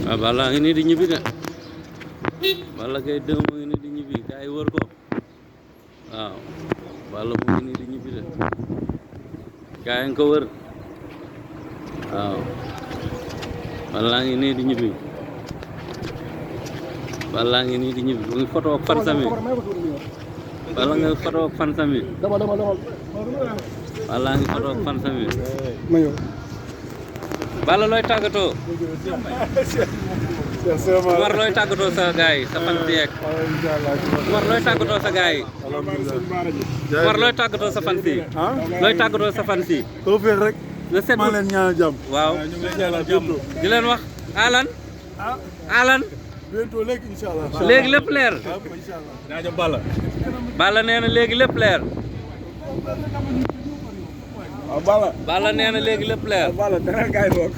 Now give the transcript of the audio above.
waaw Balla ngi nii di ñibbi de Balla Gaye 2 mu ngi nii di ñibbi gaa yi wër ko waaw Balla mu ngi nii di ñibbi de gaa yi nga ko wër waaw Balla ngi nii di ñibbi Balla ngi nii di ñibbi mu ngi photo ak fan sami Balla nga photo ak fan sami Balla ngi photo ak fan sami Balla looy tàggatoo Umar looy tàggatoo sa gaay sa fan si yeeg Umar looy tàggatoo sa gaay Umar looy tàggatoo sa fan si looy tàggatoo sa fan si tawfeex rek le set maa leen ñaanal jàmm waaw di leen wax alan alan bientôt léegi inshallah léegi lépp leer jaajëf Balla Balla nee na léegi lépp leer waaw Balla Balla nee na léegi lépp leer Balla dara gaay bok